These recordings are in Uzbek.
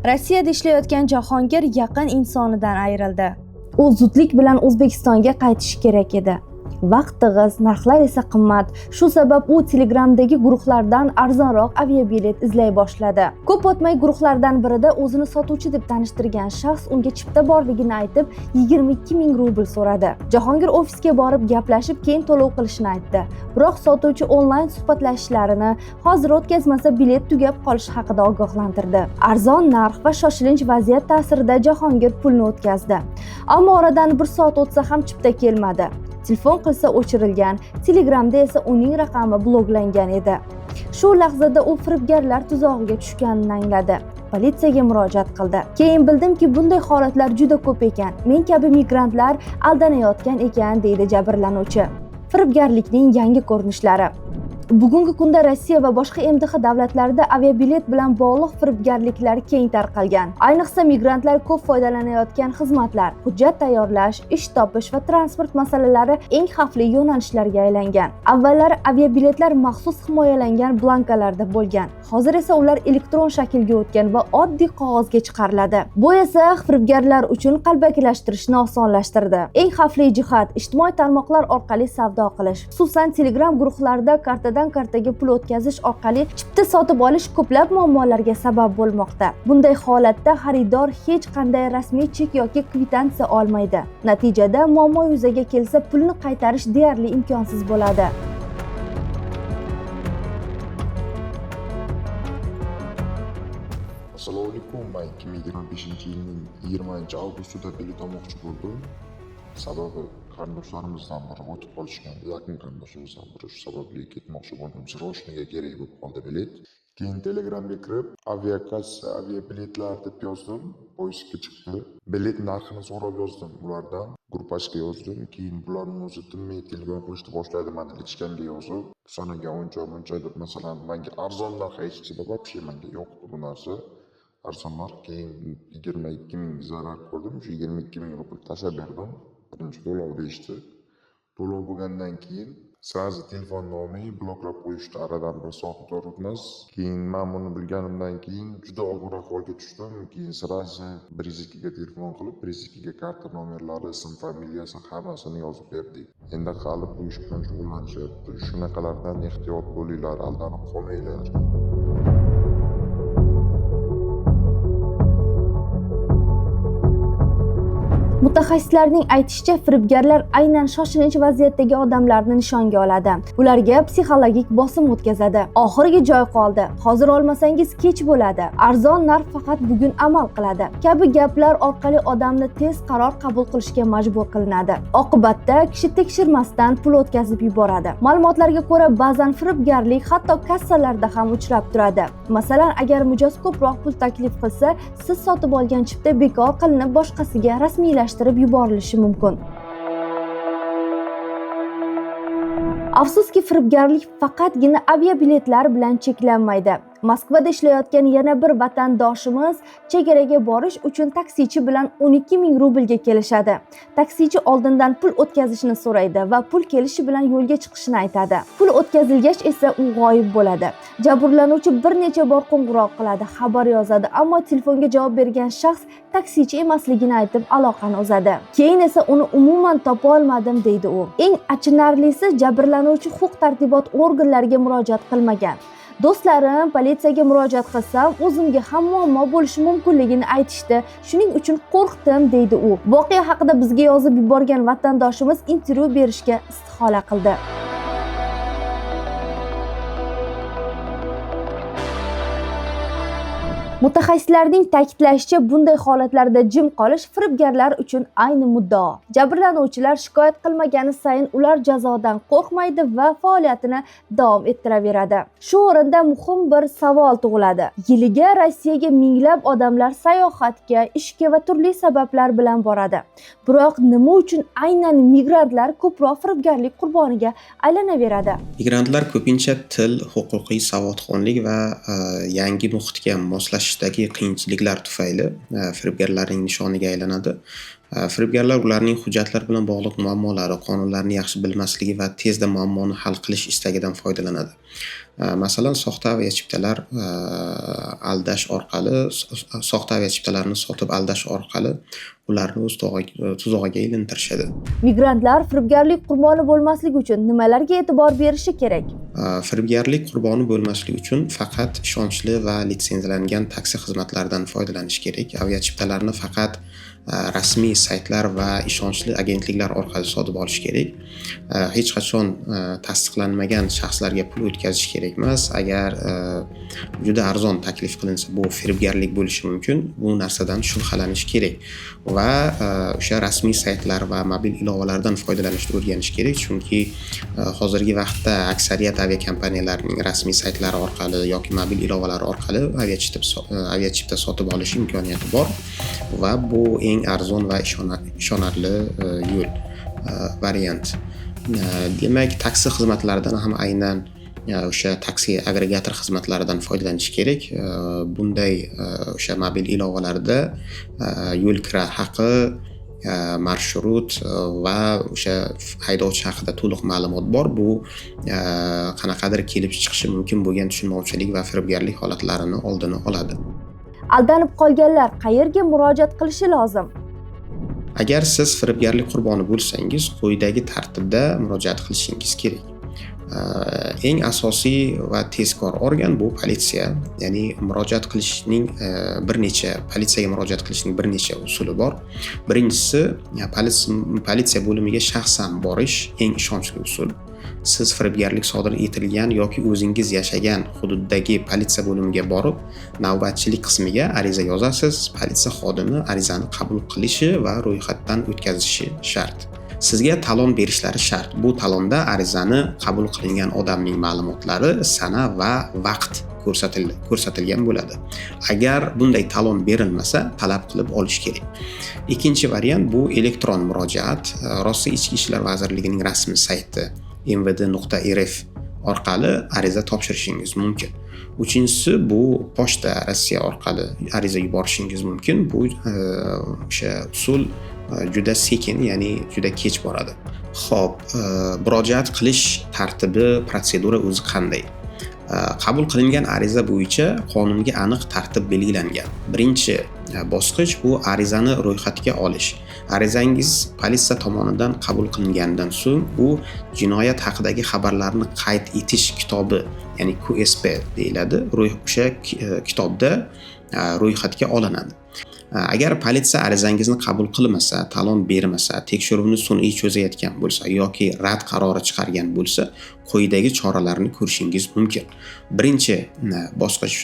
Rossiyada ishlayotgan Jahongir yaqin insonidan ayrildi. U zudlik bilan O'zbekistonga qaytishi kerak edi. Vaqt tig'iz, narxlar esa qimmat. Shu sabab u Telegramdagi guruhlardan arzonroq aviabilet izlay boshladi. Ko'p o'tmay guruhlardan birida o'zini sotuvchi deb tanishtirgan shaxs unga chipta borligini aytib, 22 ming rubl so'radi. Jahongir ofisga borib gaplashib, keyin to'lov qilishini aytdi. Biroq sotuvchi onlayn suhbatlashishlarini hozir o'tkazmasa bilet tugab qolishi haqida ogohlantirdi. Arzon narx va shoshilinch vaziyat ta'sirida Jahongir pulni o'tkazdi. Ammo oradan bir soat o'tsa ham chipta kelmadi. Telefon qilsa o'chirilgan, Telegramda esa uning raqami bloklangan edi. Shu lahzada u firibgarlar tuzog'iga tushganini angladi. Politsiyaga murojaat qildi. Keyin bildimki, bunday holatlar juda ko'p ekan. Men kabi migrantlar aldanayotgan ekan, deydi jabrlanuvchi. Firibgarlikning yangi ko'rinishlari. Bugungi kunda Rossiya va boshqa MDH davlatlarida aviabilet bilan bog'liq firibgarliklar keng tarqalgan. Ayniqsa migrantlar ko'p foydalanayotgan xizmatlar, hujjat tayyorlash, ish topish va transport masalalari eng xavfli yo'nalishlarga aylangan. Avvallari aviabiletlar maxsus himoyalangan blankalarda bo'lgan. Hozir esa ular elektron shaklga o'tgan va oddiy qog'ozga chiqariladi. Bu esa firibgarlar uchun qalbakilashtirishni osonlashtirdi. Eng xavfli jihat ijtimoiy tarmoqlar orqali savdo qilish. Xususan, Telegram guruhlarida kartadan kartaga pul o'tkazish orqali chipta sotib olish ko'plab muammolarga sabab bo'lmoqda. Bunday holatda xaridor hech qanday rasmiy chek yoki kvitansiya olmaydi. Natijada muammo yuzaga kelsa, pulni qaytarish deyarli imkonsiz bo'ladi. Assalomu alaykum. Men 2025-yilning 20-avgustida bilet olmoqchi bo'ldim. Sababi qarindoshlarimizdan biri o'tib qolishgan, yaqin qarindoshimizdan biri, shu sababli ketmoqchi bo'ldim. Срочно ga kerak bo'lib qoldi bilet. Keyin Telegramga kirib, aviakassa, aviabiletlar deb yozdim. Поиск ga chiqdi. Bilet narxini so'rab yozdim ulardan. Gruppasiga yozdim. Keyin bularning o'zi tinmay telefon qilishni boshladi mani личка mga yozib. Sanaga uncha muncha deb, masalan, menga arzon narx aytishdi, вообще menga yoqdi bu narsa. Arzon narx, keyin 22 ming zarar ko'rdim. Shu 22 ming rubl tashlab berdim. Birinchi to'lov deyishdi. To'lov bo'lgandan keyin сразу telefonni olmay bloklab qo'yishdi. Aradan bir soat o'tar o'tmas. Keyin men buni bilganimdan keyin juda og'ir ahvolga tushdim. Keyin сразу 102 ga telefon qilib, 102 ga karta nomerlari, ism, familiyasi hammasini yozib berdik. Endi hali bu ish bilan shug'ullanishyapti. Shunaqalardan ehtiyot bo'linglar, aldanib qolmanglar. Mutaxassislarning aytishicha, firibgarlar aynan shoshilinch vaziyatdagi odamlarni nishonga oladi. Ularga psixologik bosim o'tkazadi. Oxirgi joy qoldi. Hozir olmasangiz kech bo'ladi. Arzon narx faqat bugun amal qiladi. Kabi gaplar orqali odamni tez qaror qabul qilishga majbur qilinadi. Oqibatda kishi tekshirmasdan pul o'tkazib yuboradi. Ma'lumotlarga ko'ra, ba'zan firibgarlik hatto kassalarda ham uchrab turadi. Masalan, agar mijoz ko'proq pul taklif qilsa, siz sotib olgan chipta bekor qilinib, boshqasiga rasmiylashtirib yuborilishi mumkin. Afsuski, firibgarlik faqatgina aviabiletlar bilan cheklanmaydi. Moskvada ishlayotgan yana bir vatandoshimiz chegaraga borish uchun taksichi bilan 12 ming rublga kelishadi. Taksichi oldindan pul o'tkazishni so'raydi va pul kelishi bilan yo'lga chiqishini aytadi. Pul o'tkazilgach esa u g'oyib bo'ladi. Jabrlanuvchi bir necha bor qo'ng'iroq qiladi, xabar yozadi, ammo telefonga javob bergan shaxs taksichi emasligini aytib aloqani uzadi. Keyin esa uni umuman topa olmadim, deydi u. Eng achinarlisi, jabrlanuvchi huquq tartibot organlariga murojaat qilmagan. Do'stlarim politsiyaga murojaat qilsam, o'zimga ham muammo bo'lishi mumkinligini aytishdi. Shuning uchun qo'rqdim, deydi u. Voqea haqida bizga yozib yuborgan vatandoshimiz intervyu berishga istihola qildi. Mutaxassislarning ta'kidlashicha, bunday holatlarda jim qolish firibgarlar uchun ayni muddao. Jabrlanuvchilar shikoyat qilmagani sayin ular jazodan qo'rqmaydi va faoliyatini davom ettiraveradi. Shu o'rinda muhim bir savol tug'iladi. Yiliga Rossiyaga minglab odamlar sayohatga, ishga va turli sabablar bilan boradi. Biroq nima uchun aynan migrantlar ko'proq firibgarlik qurboniga aylanaveradi? Migrantlar ko'pincha til, huquqiy savodxonlik va yangi muhitga moslashishdagi qiyinchiliklar tufayli firibgarlarning nishoniga aylanadi. Firibgarlar ularning hujjatlar bilan bog'liq muammolari, qonunlarni yaxshi bilmasligi va tezda muammoni hal qilish istagidan foydalanadi. Masalan, soxta aviachiptalar aldash orqali, soxta aviachiptalarni sotib aldash orqali ularni o'z tuzog'iga ilintirishadi. Migrantlar firibgarlik qurboni bo'lmasligi uchun nimalarga e'tibor berishi kerak? Firibgarlik qurboni bo'lmaslik uchun faqat ishonchli va litsenziyalangan taksi xizmatlaridan foydalanish kerak. Aviachiptalarni faqat rasmiy saytlar va ishonchli agentliklar orqali sotib olish kerak. Hech qachon tasdiqlanmagan shaxslarga pul o'tkazish kerak emas. Agar juda arzon taklif qilinsa, bu firibgarlik bo'lishi mumkin. Bu narsadan shubhalanish kerak va o'sha rasmiy saytlar va mobil ilovalardan foydalanishni o'rganish kerak, chunki hozirgi vaqtda aksariyat aviakompaniyalarning rasmiy saytlari orqali yoki mobil ilovalari orqali aviachipta sotib olish imkoniyati bor va bu eng arzon va ishonarli yo'l, variant. Demak, taksi xizmatlaridan ham aynan o'sha taksi agregator xizmatlaridan foydalanish kerak. Bunday o'sha mobil ilovalarda yo'l kira haqi, marshrut va o'sha haydovchi haqida to'liq ma'lumot bor. Bu qanaqadir kelib chiqishi mumkin bo'lgan tushunmovchilik va firibgarlik holatlarini oldini oladi. Aldanib qolganlar qayerga murojaat qilishi lozim? Agar siz firibgarlik qurboni bo'lsangiz, quyidagi tartibda murojaat qilishingiz kerak. Eng asosiy va tezkor organ bu politsiya. Ya'ni murojaat qilishning bir necha, politsiyaga murojaat qilishning bir necha usuli bor. Birinchisi, politsiya bo'limiga shaxsan borish eng ishonchli usul. Siz firibgarlik sodir etilgan yoki o'zingiz yashagan hududdagi politsiya bo'limiga borib, navbatchilik qismiga ariza yozasiz. Politsiya xodimi arizani qabul qilishi va ro'yxatdan o'tkazishi shart. Sizga talon berishlari shart. Bu talonda arizani qabul qilingan odamning ma'lumotlari, sana va vaqt ko'rsatilgan bo'ladi. Agar bunday talon berilmasa, talab qilib olish kerak. Ikkinchi variant bu elektron murojaat. Rossiya Ichki ishlar vazirligining rasmiy sayti mvd.rf orqali ariza topshirishingiz mumkin. Uchinchisi bu pochta Rossiya orqali ariza yuborishingiz mumkin. Bu o'sha usul juda sekin, ya'ni juda kech boradi. Xo'p, murojaat qilish tartibi, protsedura o'zi qanday? Qabul qilingan ariza bo'yicha qonunga aniq tartib belgilangan. Birinchi bosqich bu arizani ro'yxatga olish. Arizangiz politsiya tomonidan qabul qilingandan so'ng u jinoyat haqidagi xabarlarni qayd etish kitobi, ya'ni QSP deyiladi, o'sha kitobda ro'yxatga olinadi. Agar politsiya arizangizni qabul qilmasa, talon bermasa, tekshiruvni sun'iy cho'zayotgan bo'lsa yoki rad qarori chiqargan bo'lsa, quyidagi choralarni ko'rishingiz mumkin. Birinchi bosqich,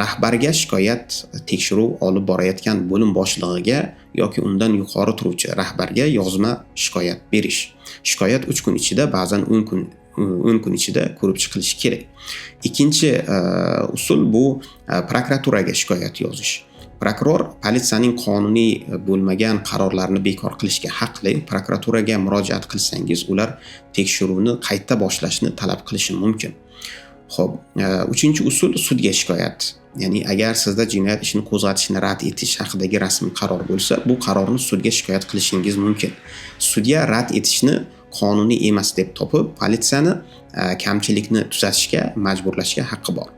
rahbarga shikoyat, tekshiruv olib borayotgan bo'lim boshlig'iga yoki undan yuqori turuvchi rahbarga yozma shikoyat berish. Shikoyat 3 kun ichida, ba'zan 10 kun ichida ko'rib chiqilishi kerak. Ikkinchi usul bu prokuraturaga shikoyat yozish. Prokuror politsiyaning qonuniy bo'lmagan qarorlarini bekor qilishga haqli. Prokuraturaga murojaat qilsangiz, ular tekshiruvni qayta boshlashni talab qilishi mumkin. Xo'p, uchinchi usul sudga shikoyat. Ya'ni agar sizda jinoyat ishini qo'zg'atishni rad etish haqidagi rasmiy qaror bo'lsa, bu qarorni sudga shikoyat qilishingiz mumkin. Sudya rad etishni qonuniy emas deb topib, politsiyani kamchilikni tuzatishga majburlashga haqqi bor.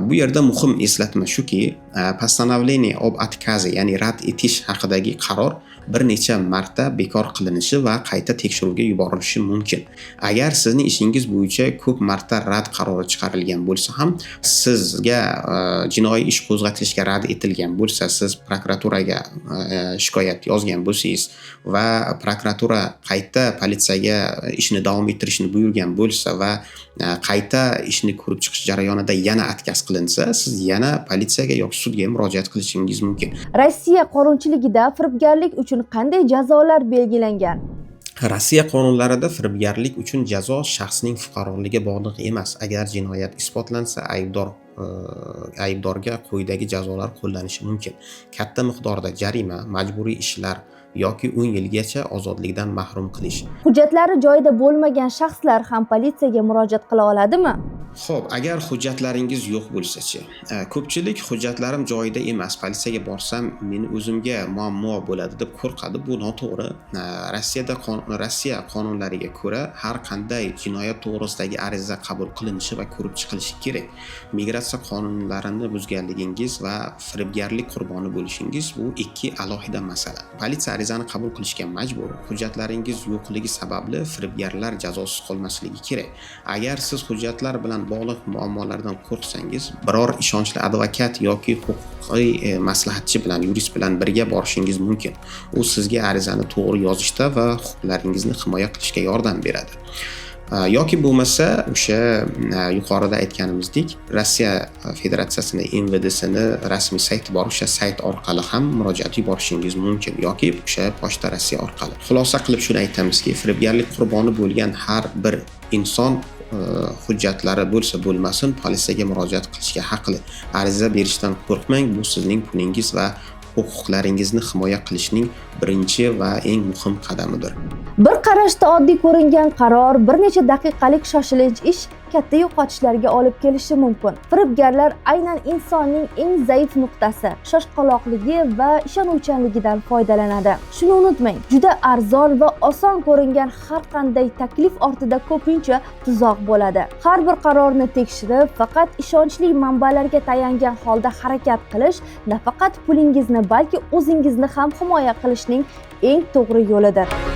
Bu yerda muhim eslatma shuki, постановление об отказе, ya'ni rad etish haqidagi qaror bir necha marta bekor qilinishi va qayta tekshiruvga yuborilishi mumkin. Agar sizning ishingiz bo'yicha ko'p marta rad qarori chiqarilgan bo'lsa ham, sizga jinoiy ish qo'zg'atilishga rad etilgan bo'lsa, siz prokuraturaga shikoyat yozgan bo'lsangiz va prokuratura qayta politsiyaga ishni davom ettirishni buyurgan bo'lsa va qayta ishni ko'rib chiqish jarayonida yana отказ qilinsa, siz yana politsiyaga yoki sudga murojaat qilishingiz mumkin. Rossiya qonunchiligida firibgarlik uchun qanday jazolar belgilangan? Rossiya qonunlarida firibgarlik uchun jazo shaxsning fuqaroligiga bog'liq emas. Agar jinoyat isbotlansa, aybdorga quyidagi jazolar qo'llanishi mumkin. Katta miqdorda jarima, majburiy ishlar yoki 10 yilgacha ozodlikdan mahrum qilish. Hujjatlari joyida bo'lmagan shaxslar ham politsiyaga murojaat qila oladimi? Xo'p, agar hujjatlaringiz yo'q bo'lsa-chi? Ko'pchilik hujjatlarim joyida emas, politsiyaga borsam meni o'zimga muammo bo'ladi deb qo'rqadi. Bu noto'g'ri. Rossiya qonunlariga ko'ra har qanday jinoyat to'g'risidagi ariza qabul qilinishi va ko'rib chiqilishi kerak. Migratsiya qonunlarini buzganligingiz va firibgarlik qurboni bo'lishingiz bu ikki alohida masala. Politsiya arizani qabul qilishga majbur. Hujjatlaringiz yo'qligi sababli firibgarlar jazosiz qolmasligi kerak. Agar siz hujjatlar bilan bog'liq muammolardan qo'rqsangiz, biror ishonchli advokat yoki huquqiy maslahatchi bilan, yurist bilan birga borishingiz mumkin. U sizga arizani to'g'ri yozishda va huquqlaringizni himoya qilishga yordam beradi. Yoki bo'lmasa o'sha yuqorida aytganimizdek Rossiya Federatsiyasini МВД sini rasmiy sayti bor, o'sha sayt orqali ham murojaat yuborishingiz mumkin yoki o'sha Pochta Rossiya orqali. Xulosa qilib shuni aytamizki, firibgarlik qurboni bo'lgan har bir inson hujjatlari bo'lsa bo'lmasin politsiyaga murojaat qilishga haqli. Ariza berishdan qo'rqmang, bu sizning pulingiz va huquqlaringizni himoya qilishning birinchi va eng muhim qadamidir. Bir qarashda oddiy ko'ringan qaror, bir necha daqiqalik shoshilinch ish katta yo'qotishlarga olib kelishi mumkin. Firibgarlar aynan insonning eng zaif nuqtasi, shoshqaloqligi va ishonuvchanligidan foydalanadi. Shuni unutmang, juda arzon va oson ko'ringan har qanday taklif ortida ko'pincha tuzoq bo'ladi. Har bir qarorni tekshirib, faqat ishonchli manbalarga tayangan holda harakat qilish nafaqat pulingizni, balki o'zingizni ham himoya qilishning eng to'g'ri yo'lidir.